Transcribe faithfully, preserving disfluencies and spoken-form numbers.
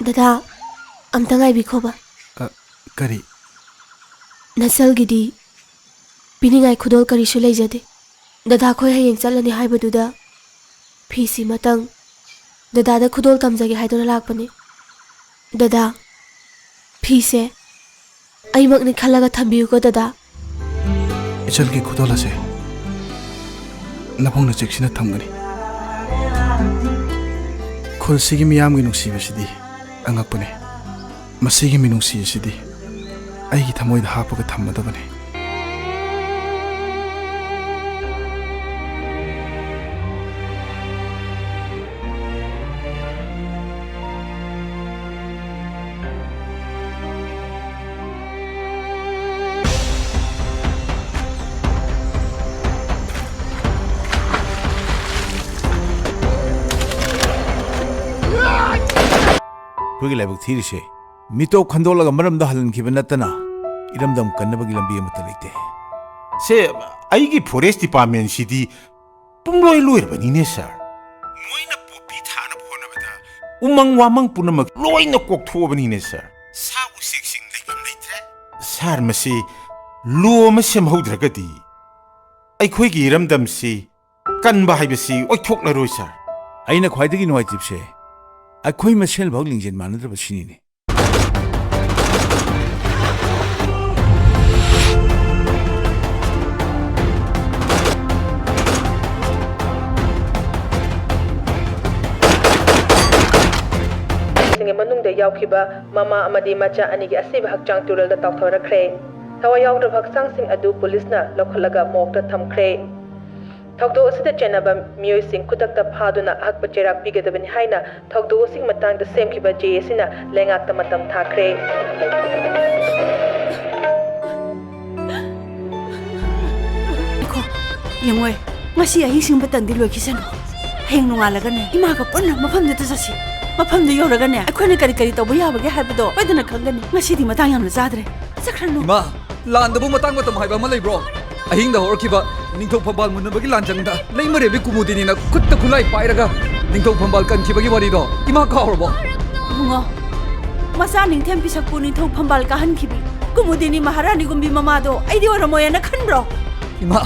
ꯗꯗꯥ, ꯑꯝꯇ ꯉꯥꯏꯕꯤꯈꯣꯕ꯫ ꯑ, ꯀꯔꯤ? ꯅꯆꯜꯒꯤꯗꯤ ꯄꯤꯅꯤꯡꯉꯥꯏ ꯈꯨꯗꯣꯜ ꯀꯔꯤꯁꯨ ꯂꯩꯖꯗꯦ꯫ ꯗꯗꯥ ꯈꯣꯏ ꯍꯌꯦꯡ ꯆꯠꯂꯅꯤ ꯍꯥꯏꯕꯗꯨꯗ ꯐꯤꯁꯤꯃꯇꯪ ꯗꯗꯥꯗ ꯈꯨꯗꯣꯜ ꯇꯝꯖꯒꯦ ꯍꯥꯏꯗꯨꯅ ꯂꯥꯛꯄꯅꯤ꯫ ꯗꯗꯥ, ꯐꯤꯁꯦ ꯑꯩꯃꯛꯅꯤ ꯈꯜꯂꯒ ꯊꯝꯕꯤꯌꯨꯀꯣ ꯗꯗꯥ꯫ ꯏꯆꯜꯒꯤ ꯈꯨꯗꯣꯜ ꯑꯁꯦ ꯅꯕꯨꯡꯅ ꯆꯦꯛꯁꯤꯟꯅ ꯊꯝꯒꯅꯤ꯫ ꯈꯨꯜꯁꯤꯒꯤ ꯃꯤꯌꯥꯝꯒꯤ ꯅꯨꯡꯁꯤꯕꯁꯤꯗꯤ ꯑꯉꯛꯄꯅꯤ꯫ ꯃꯁꯤꯒꯤ ꯃꯤꯅꯨꯡꯁꯤ ꯑꯁꯤꯗꯤ ꯑꯩꯒꯤ ꯊꯃꯣꯏꯗ ꯍꯥꯞꯄꯒ ꯊꯝꯃꯗꯕꯅꯤ꯫ ꯑꯩꯈꯣꯏꯒꯤ ꯂꯥꯏꯕꯛ ꯊꯤꯔꯤꯁꯦ ꯃꯤꯇꯣꯞ ꯈꯟꯗꯣꯛꯂꯒ ꯃꯔꯝꯗ ꯍꯜꯍꯟꯈꯤꯕ ꯅꯠꯇꯅ ꯏꯔꯝꯗꯝ ꯀꯟꯅꯕꯒꯤ ꯂꯝꯕꯤ ꯑꯃꯠꯇ ꯂꯩꯇꯦ꯫ ꯁꯦ, ꯑꯩꯒꯤ ꯐꯣꯔꯦꯁ ꯗꯤꯄꯥꯔꯠꯃꯦꯟꯁꯤꯗꯤ ꯄꯨꯝꯂꯣꯏ ꯂꯣꯏꯔꯕꯅꯤꯅꯦ, ꯁꯥꯔ꯫ ꯃꯣꯏꯅ ꯄꯣꯄꯤ ꯊꯥꯅꯕ ꯍꯣꯠꯅꯕꯗ ꯎꯃꯪ ꯋꯥꯃꯪ ꯄꯨꯝꯅꯃꯛ ꯂꯣꯏꯅ ꯀꯣꯛꯊꯣꯛꯑꯕꯅꯤꯅꯦ, ꯁꯥꯔ꯫ ꯁꯥ ꯎꯆꯦꯛꯁꯤꯡ ꯂꯩꯐꯝ ꯂꯩꯇ꯭ꯔꯦ꯫ ꯁꯥꯔ, ꯃꯁꯤ ꯂꯣ ꯑꯃ ꯁꯦꯝꯍꯧꯗ꯭ꯔꯒꯗꯤ ꯑꯩꯈꯣꯏꯒꯤ ꯏꯔꯝꯗꯝꯁꯤ ꯀꯟꯕ ꯍꯥꯏꯕꯁꯤ ꯑꯣꯏꯊꯣꯛꯂꯔꯣꯏ, ꯁꯥꯔ꯫ ꯑꯩꯅ ꯈ꯭ꯋꯥꯏꯗꯒꯤ ꯅꯨꯡꯉꯥꯏꯇ꯭ꯔꯤꯕꯁꯦ ꯑꯩꯈꯣꯏ ꯃꯁꯦꯟꯐꯥꯎ ꯂꯤꯡꯖꯦꯜ ꯃꯥꯟꯅꯗ꯭ꯔꯕ ꯁꯤꯅꯤꯅꯦ꯫ ꯁꯤꯡꯒꯤ ꯃꯅꯨꯡꯗ ꯌꯥꯎꯈꯤꯕ ꯃꯃꯥ ꯑꯃꯗꯤ ꯃꯆꯥ ꯑꯅꯤꯒꯤ ꯑꯁꯤꯕ ꯍꯛꯆꯥꯡ ꯇꯨꯔꯦꯜꯗ ꯇꯥꯎꯊꯔꯛꯈ꯭ꯔꯦ꯫ ꯊꯋꯥꯏ ꯌꯥꯎꯗ꯭ꯔꯕ ꯍꯛꯆꯥꯡꯁꯤꯡ ꯑꯗꯨ ꯄꯨꯂꯤꯁꯅ ꯂꯧꯈꯠꯂꯒ ꯃꯣꯔꯒꯇ ꯊꯝꯈ꯭ꯔꯦ꯫ ꯊꯧꯗꯣꯛ ꯑꯁꯤꯗ ꯆꯦꯟꯅꯕ ꯃꯤꯑꯣꯏꯁꯤꯡ ꯈꯨꯗꯛꯇ ꯐꯥꯗꯨꯅ ꯑꯍꯛꯄ ꯆꯩꯔꯥꯛ ꯄꯤꯒꯗꯕꯅꯤ ꯍꯥꯏꯅ ꯊꯧꯗꯣꯛ ꯑꯁꯤꯒꯤ ꯃꯇꯥꯡꯗ ꯁꯦꯝꯈꯤꯕ ꯖꯦ ꯑꯦꯁꯤꯅ ꯂꯩꯉꯥꯛꯇ ꯃꯇꯝ ꯊꯥꯈ꯭ꯔꯦ꯫ ꯉꯥꯏꯈꯣ, ꯌꯦꯡꯉꯣꯏ, ꯉꯁꯤ ꯑꯍꯤꯡꯁꯤꯃꯇꯪꯗꯤ ꯂꯣꯏꯈꯤꯁꯅꯨ꯫ ꯍꯌꯦꯡ ꯅꯣꯡꯉꯥꯜꯂꯒꯅꯦ, ꯏꯃꯥꯒ ꯄꯨꯟꯅ ꯃꯐꯝꯗꯨꯗ ꯆꯠꯁꯤ꯫ ꯃꯐꯝꯗꯨ ꯌꯧꯔꯒꯅꯦ, ꯑꯩꯈꯣꯏꯅ ꯀꯔꯤ ꯀꯔꯤ ꯇꯧꯕ ꯌꯥꯕꯒꯦ ꯍꯥꯏꯕꯗꯣ ꯁꯣꯏꯗꯅ ꯈꯪꯒꯅꯤ꯫ ꯉꯁꯤꯗꯤ ꯃꯇꯥꯡ ꯌꯥꯝꯅ ꯆꯥꯗ꯭ꯔꯦ꯫ ꯆꯠꯈ꯭ꯔꯅꯨ꯫ ꯏꯃꯥ, ꯂꯥꯟꯗꯕꯨ ꯃꯇꯥꯡ ꯃꯇꯝ ꯍꯥꯏꯕ ꯑꯃ ꯂꯩꯕ꯭ꯔꯣ? ꯑꯍꯤꯡꯗ ꯍꯧꯔꯛꯈꯤꯕ ꯅꯤꯡꯊꯧ ꯐꯝꯕꯥꯜ ꯃꯨꯟꯅꯕꯒꯤ ꯂꯥꯟꯖꯪꯗ ꯂꯩꯃꯔꯦꯝꯕꯤ ꯀꯨꯃꯨꯗꯤꯅꯤꯅ ꯈꯨꯠꯇ ꯈꯨꯠꯂꯥꯏ ꯄꯥꯏꯔꯒ ꯅꯤꯡꯊꯧ ꯐꯝꯕꯥꯜ ꯀꯟꯈꯤꯕꯒꯤ ꯋꯥꯔꯤꯗꯣ ꯏꯃꯥ ꯀꯥꯎꯔꯕꯣ? ꯏꯕꯨꯡꯉꯣ, ꯃꯆꯥ ꯅꯤꯡꯊꯦꯝ ꯄꯤꯁꯛꯄꯨ ꯅꯤꯡꯊꯧ ꯐꯝꯕꯥꯜ ꯀꯥꯍꯟꯈꯤꯕꯤ ꯀꯨꯃꯨꯗꯤꯅꯤ ꯃꯍꯥꯔꯥꯅꯤꯒꯨꯝꯕꯤ ꯃꯃꯥꯗꯣ ꯑꯩꯗꯤ ꯑꯣꯏꯔꯝꯃꯣꯏꯅ ꯈꯟꯕ꯭ꯔꯣ? ꯏꯃꯥ,